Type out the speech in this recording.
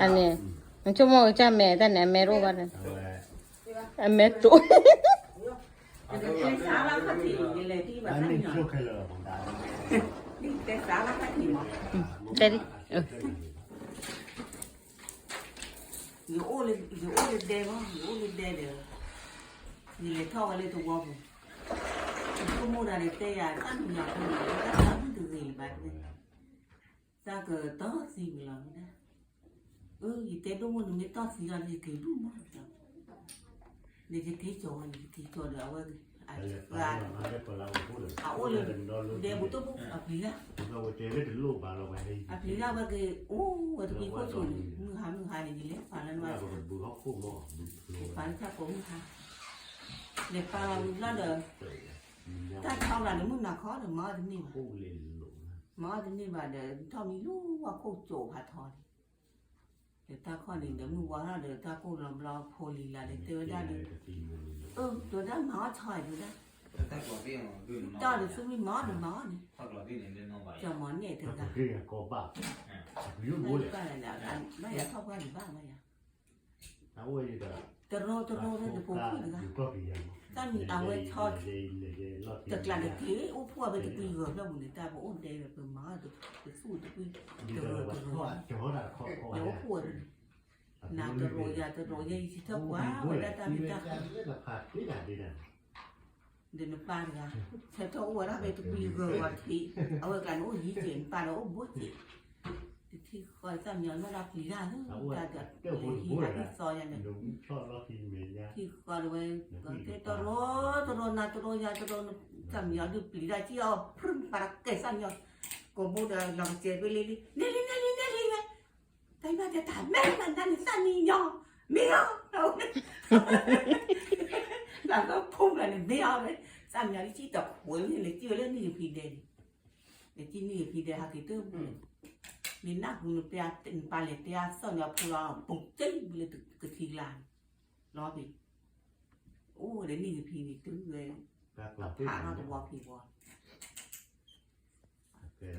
အန့ၣ်, နဆိကမိၣ်ကစၢ်မဲာ်တၢ်န့ၣ် အမဲာ်တအိၣ်ဘၣ်န့ၣ်, အမဲာ်တိာ်, တဲဒ်, ယအိၣ်လၢဒဲဘၣ်, ယအိၣ်လၢဒဲဒီး, ယလဲၤထီၣ်ဝဲလၢသဝီပူၤ, ယဆိကမိၣ်ဒၣ်န့ၣ် တဲယၤတၢ်မံၤညါဖိန့ၣ် တၢ်သးမုၢ်တဂ့ၤလၢၤဘၣ်တဲ တၢ်ကတီၢ်သံဝံၤလီၤမ့ၢ်ဒၣ်, အၢ ယတဲဒိၣ်မိၢ်န့ၣ်မ့ၢ်တီၢ်သံလီၤ ယက့ၤဒူၣ်မးလီၤ, န့ၣ်ယက့ၤကၠီၤဝဲန့ၣ် ယက့ၤကၠီၤဒီးအဝဲ, အ, အအိၣ်လၢ, ဒဲပူၤတဘိအပျံၤဂၤ, အပျံၤဂၤဝဲက့ၤအိၣ်ဝဲတပံၤခိၣ်ဆိၣ်န့ၣ် မုၢ်ဟါမုၢ်ဟါန့ၣ် ယလဲၤပာ်လၢနဝဲ, ပာ်လၢတၢ်ကိးမုၢ်ဟါ, လဲၤပာ်လီၤဝံၤလီၤဒီး, တၢ်ထီဘၣ်န့ၣ် မုၢ်နၤခီဒီး မၤအီၣ်တန့ၢ်ဘၣ်, မၤအီၣ်တန့ၢ်ဘၣ်ဒီး ထီၣ်မံလူဝါခိၣ်ကၠိဖးထီန့ၣ်, ဒီးတၢ်ခီၣ်န့ၣ်ဒီး မုၢ်ဝါထီၣ်ဒီး တၢ်ကိၢ်လီၤဘျီဖိလံၤလၢ်ဒီး တဲဝဲဒၣ်ဒီး, အၢ တဲဝဲဒၣ်မၤအီၣ်ဆီအံၤတဲဝဲဒၣ်, တၢ်ဒီးသုမ့ၢ်မၤအီၣ်ဒီးမၤအီၣ်န့ၣ်, ကမၤန့ၢ်တဂၤ, ဘၣ်ယၤထီၣ်ပှၢ်ဒံးဘၣ်ဘၣ်ယၤ, တရိတရိလၢတဖိခွံၣ်တဂၤ, တၢ်မံၤအဝဲဆီ, တကျးတက့ၢ် အိၣ်ဖှိၣ်ဝဲတကွံဂၢၢ်ဖျၢၣ်ပူၤန့ၣ် တၢ်ပအိၣ်ဒဲဝဲ ပမၤတသူၣ်တကွံ, တရိတရိ, အိၣ်ဖှိၣ်ဝဲ, နၤတရိယၤတရိယဲ ယထီၣ်ကွၢ်ဝဲဒၣ်တၢ်မံၤတၢ် ဒီးနပၢ်တဂၤ, ဆၢထၢၣ်အိၣ်ဝဲဒၣ်ဖဲတကွံဂၢၢ်ဂီၤထံး, အဝဲကျါန့ၣ်အိၣ်ယံၤက့ၤ နပၢ်ဒီးအိၣ်ဘိက့ၤ, တထံၣ်ဃီသၣ်မံၤအီၤနီၢ်ဒၣ်ပျံၤတၢ်လၢ, တၢ်တဟံးဟးဒ်သိးယၤန့ၣ်, ထံၣ်ဃီဒၣ်ဝဲ, တရိတရိနၤတရိယၤတရိ, သၣ်မံၤအီၤဒုးပျံၤတၢ်ကံၣ်အီၤ ဖုပာ်တကဲသၣ်မံၤအီၤ, ကိးဘိဒီးလီၤကစဲးဖဲလံလံ, နဲလံနဲလံနဲလံဝဲ, တၢ်မၤတၢ်မၤမၤတၢ်န့ၣ်သၣ်မံၤညီ, မ့ၢ်အီၤ လၢကဖိဘၣ်န့ၣ်မ့ၢ်အီၤဝဲ, သၣ်မံၤအီၤဒုးကံၣ်တခွဲးဝဲန့ၣ် လဲၤကံၣ်ဝဲလၢနံၣ်ဖံဒဲးန့ၣ်, လဲၤကံၣ်နံၣ်ဖံဒဲးဟးက့ၤတဘိ, မ့ၢ်နၢ်ဟူနပၢ်လဲၤတဲအသီၣ်န့ၣ်အဖိလီၤ ပိာ်က့ၤဘုလၢကထံကလါန့ၣ်, လီၤဘ့ၣ်, အိၣ်ဒီးနံၣ်ဖံန့ၣ်တုၤဝဲ, ဖးထီၣ်တဝီဖံဝီ,